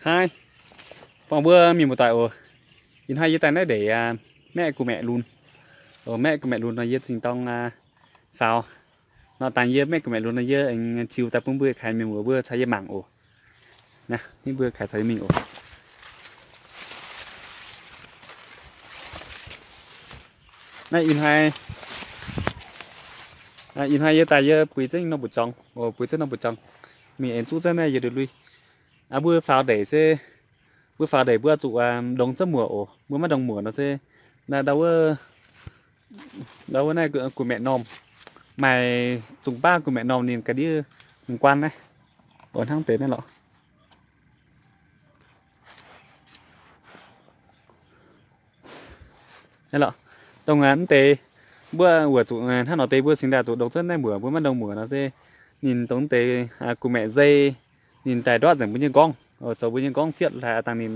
Naaiv, buangh mbuo mienh muoz-doic oc. Ih hnoi yie daaih naaiv ndeic maeqv gu'maeqc lunx. Maeqv gu'maeqc lunx nor yie zingh dorng faaux. Nor dangh yie maeqv gu'maeqc lunx nor yie aengx ziux daaih bun mbuo yietc kaaix mienh muoz mbuo caux yie mangc oc. Naaiv, mbuo kaaix caux yie mingh oc. Naaiv ih hnoi, ih hnoi yie daaih yie buix zengv norm mbu'jorngx, buix zengv norm mbu'jorngx, mingh aengx zuqv zengv naaiv yie ndui-lui. Mbuo faaux ndeic se, mbuo faaux ndeic mbuo zuqc ndongx zengv muoc oc. Mbuo maiv ndongx muoc nor se, ndau wuov, ndau wuov naaiv gu'maeqc normh, maaih zungh baav gu'maeqc normh ninh ga'ndiev mingh guaan naaiv. Oc, hnangv deix naaiv lorqc. Naaiv lorqc, dongh mv deix mbuo wuoc zuqc hnangv nor deix mbuo cingx daaih zuqc ndongx zengv naaiv muoc, mbuo maiv ndongx muoc nor se ninh dongh mv deix gu'maeqc zei, ninh daaih ndortv nzengc mbuo nyei nqorngv, zoux mbuo nyei nqorngv sietv hlaax dangh ninh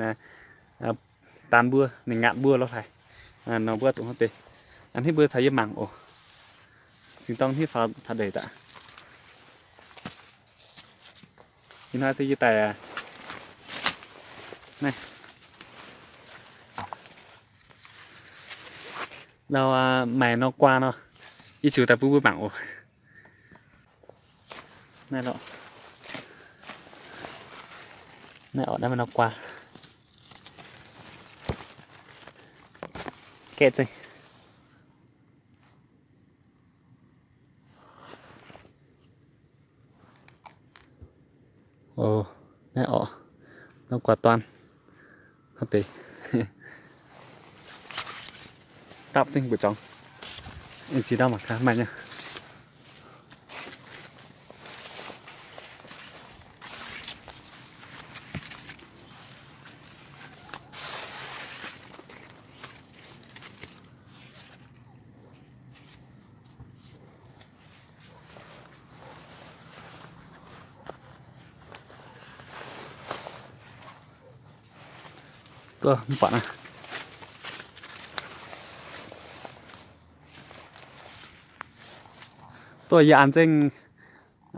daanx mbuo, ninh ngaatc mbuo lorqc hlaax. Nor mbuo zuqc hnangv deix. Hnangv mbuo caux yie mangc oc. Cingx dorng hnangv faaux ndeic daaih. Ih hnoi se yie daaih naaiv maaih nor guaa nor, yie ziux daaih bun mbuo mangc oc. Naaiv lorqc, naaiv oc, naaiv maaih nor guaa, gaeqv zengv. Oc, naaiv oc, nor guaa dorn, hnangv deix, dapv zengv mbu'jorngx, ziex ndau mangc gaax maaih nyei. Duqv mv buatc naaiv. Duqv yie an zengv,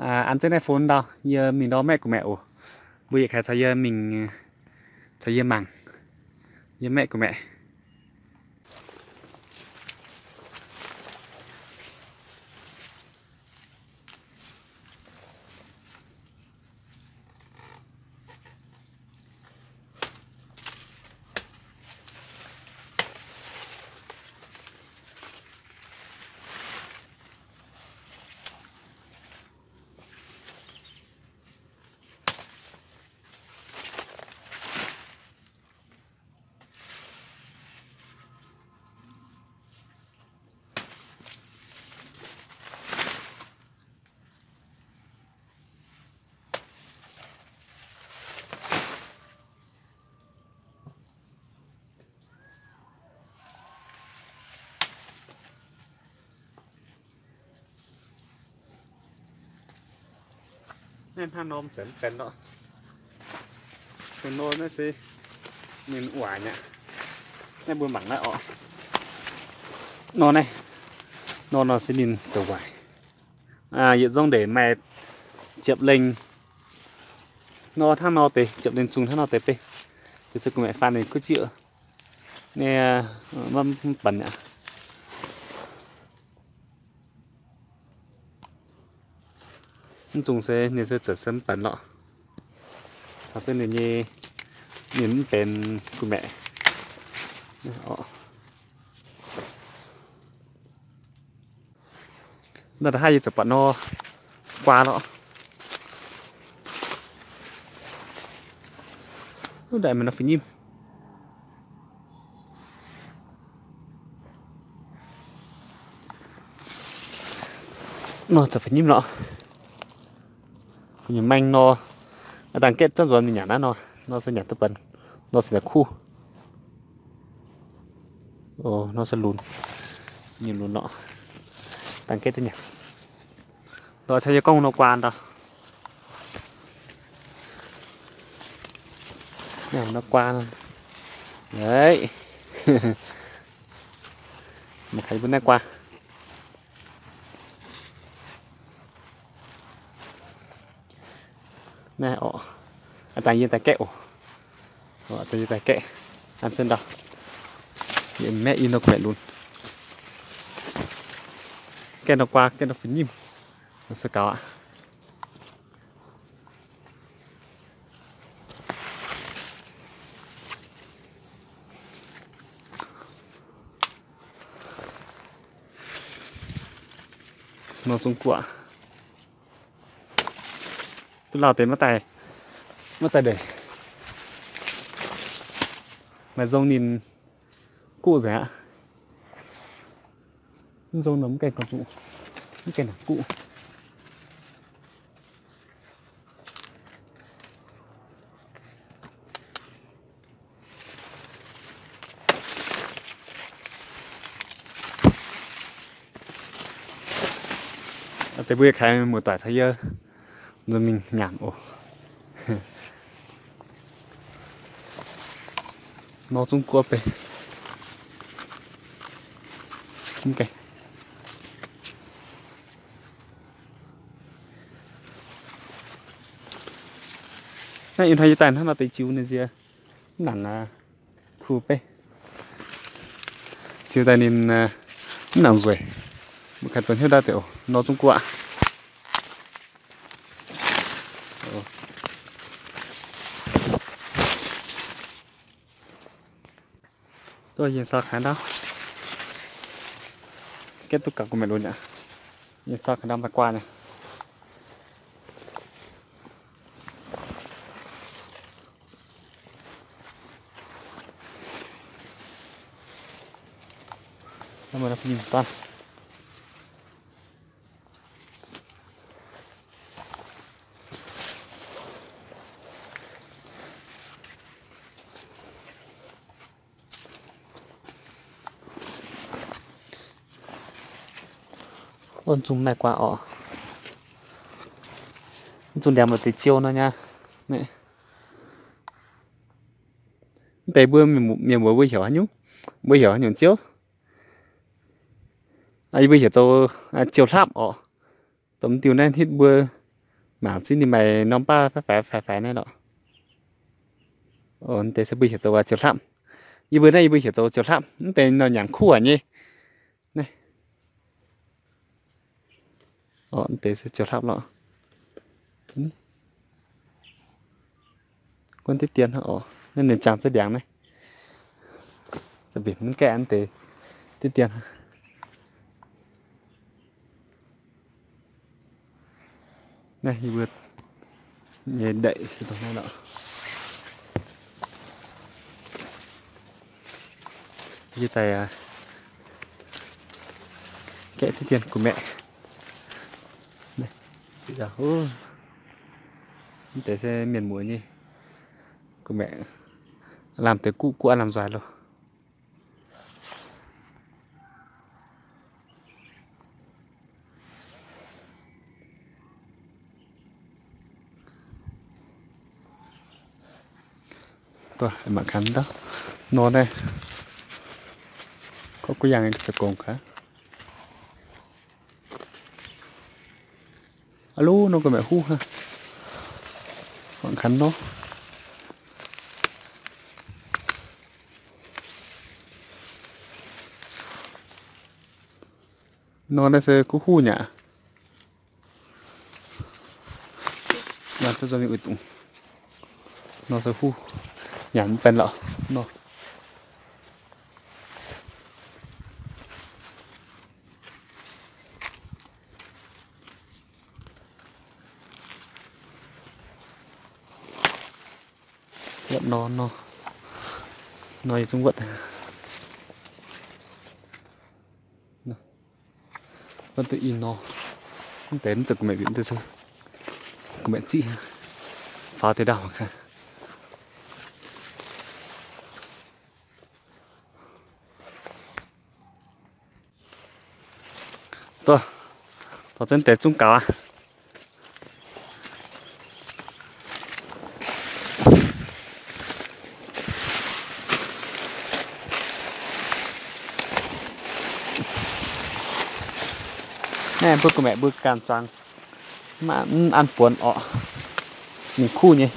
an zengv naaiv phone ndau, yie mingh ndorm maeqv gu'maeqc oc. Mbuo yietc kaaix caux yie mingh, caux yie mangc, yie maeqv gu'maeqc. Naaiv hnangv norm zengx benx lorqc. Tengx nor naaiv se ninh waaic nyei. Naaiv mbuo mangc naaiv oc. Nor naaiv, nor nor se ninh zoux waaic. Yietc nzong ndeic maaih ziepc lengh. Nor hnangv nor deix, ziepc lengh zungh hnangv nor deix beiv. Deix se gu'maeqc faan ninh kuv zieqv. Naaiv mv benx aqv. Mv zungh se ninh se za'gengh se mv benx lorqc. Caux zengv ninh nyei, ninh mv benx gu'maeqc. Naaiv da'haav yie ziouc buatc nor guaa lorqc. Wuov daaih maaih nor fih nyimv. Nor ziouc fih nyimv lorqc. Kuv nyei maeng nor, dangh gaeqv zorqv nzuonx mingh nyanc naaiv nor, nor se nyanc duqv benx, nor se nyanc kuv. Nor se lunx, nyei lunx lorqc. Dangh gaeqv zorqv nyanc. Nor caux yie gorngv nor guaa ndau. Nor guaa. Eix. Mangc gaax yie mbuo naaiv guaa. Naaiv oc. Aa, dangh yie daaih gaeqv oc. Daaih gaeqv an se ndau, maeqv i nor gu'maeqc lunx. Gaeqv nor guaa, gaeqv nor fu'nyimv, se gaux aqv. Nor zungv guqv. Duqv lauh deix maiv daaih, maiv daaih ndeic. Maaih nzong ninh guqv nzengc aqv. Mv nzong nor mv gaengh gorngv zuqc, mv gaengh nangc guqv. Deix mbuo yie kaaix muoz-doic caux yie nzuonx mingh nyanc oc. Nor zungv guov beiv. Naaiv ih hnoi yie daaih hnangv nor deix jiu ninh nziex mv nangc kuh beiv. Ziux daaih ninh mv nangc nzueic. Mbuo kaaix zoux hnyouv ndau deix oc. Nor zungv guov. Duqv yie sau kaaix ndau. Gaeqv duqv gaux gu'maeqc lunx aqv. Yie sau kaaix ndau maaih guaa nyei. Ov, zungh maaih guaa orqc. Zungh ndiangx maaih deix ziouv nor nyei. Mv deix mbuo mienh muoz mbuo heuc haaix nyungc? Mbuo heuc haaix nyungc ziouv? Yie mbuo heuc zoux ziouv hlapv orqc. Dongh m'diuh naaiv hitv mbuo mangc ziex ninh maaih norm baav faix faix naaiv lorqc. Mv deix se mbuo heuc zoux ziouv hlapv. Yie mbuo naaiv yie mbuo heuc zoux ziouv hlapv. Mv deix nor nyanc kuv aqv nyei. Naaiv. Orqc, mv deix se ziouv hlapv lorqc. Guon diqv dien hnangv orqc. Naaiv ninh jangx za'ndiangx naaiv. Za'mbienc mv gaeqv mv deix diqv dien hnangv. Naaiv yie mbuo nyei ndeic se dongh naaiv lorqc. Yie daaih gaeqv diqv dien gu'maeqc. Mv deix se mienh muoz nyei gu'maeqc, lamh deix guqv guqv aav lamh nzoih loh. Mangc gaax ndau, nor naaiv, gorqv guv yangh se gongx gaax. Aa lov, nor gu'maeqc huv hnangv. Mangc gaax nor. Nor naaiv se kuv huv nyei aqv. Nor se huv nyanc mv benx lorqc nor. Wuotv nor, nor, nor yie zungv wuotv. Wuotv duqv ih nor, mv deix mv zeiz gu'maeqc witc, mv deix se gu'maeqc ziqv, faaux deix ndau mangc gaax. Dorh, dorh zunv deix zungv gaux aqv. Naaiv mbuo gu'maeqc mbuo ganh zuangx, mv an buonc orqc. Ninh kuv nyei.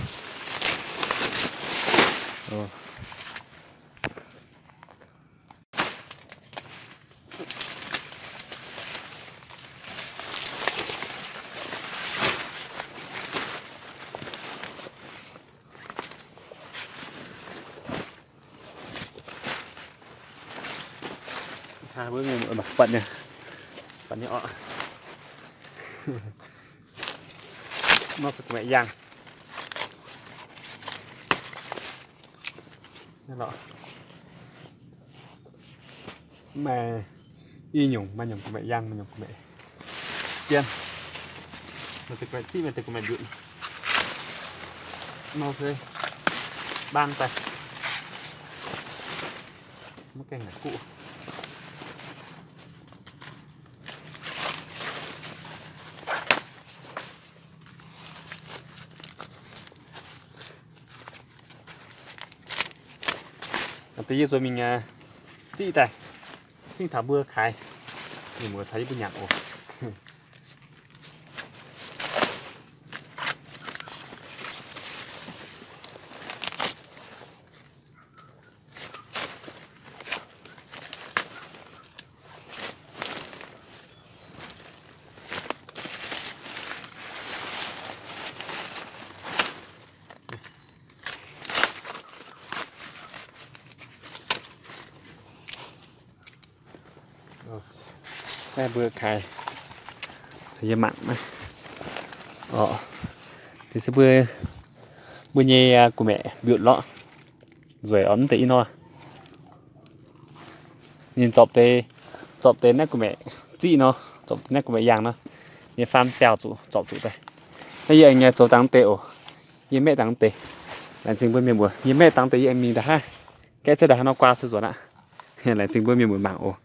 Buatc nyei, buatc nyei orqc. Nor se gu'maeqc yaangh. Maaih i nyungc, maaih nyungc gu'maeqc yaangh, maaih nyungc gu'maeqc dien. Maaih deix gu'maeqc ziqv, maaih deix gu'maeqc mbiutc. Nor se baan daaih. Maiv gaengh naaic guqv. Deix yie nzuonx mingh ziqv daaih, cingv taux mbuo kaaix, mienh muoz caux yie mbuo nyanc oc. Naaiv mbuo kaaix, yie mangc naaiv orqc. Deix se mbuo, mbuo nyei gu'maeqc mbiutc lorqc. Nzueic orqc, mv deix i nor. Ninh zorpc deix, zorpc deix naaiv gu'maeqc ziqv nor, zorpc deix naaiv gu'maeqc yaangh nor, nyei faam biauh zuqc, zorpc zuqc daaih. Naaiv yie aengx nyei zoux dangx deix oc. Yie maeqv dangx deix. Laengz zingh mbuo mienh mbuo, yie maeqv dangx deix yie aengx mingh nda'haav. Gaeqv cuotv nda'haav nor guaa se nzuonx aqv. Laengz zingh mbuo mienh mbuo mangc oc.